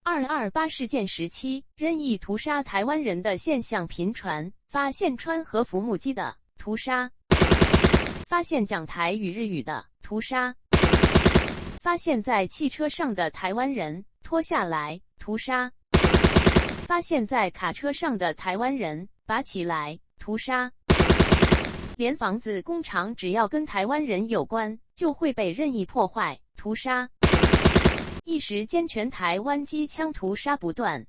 二二八事件時期，任意屠殺台灣人的現象頻傳，發現穿和服目擊的屠殺，發現講台語日語的屠殺，發現在汽車上的台灣人拖下來屠殺，發現在卡車上的台灣人拔起來屠殺，連房子、工廠只要跟台灣人有關，就會被任意破壞屠殺。一時間全台灣機槍屠殺不斷。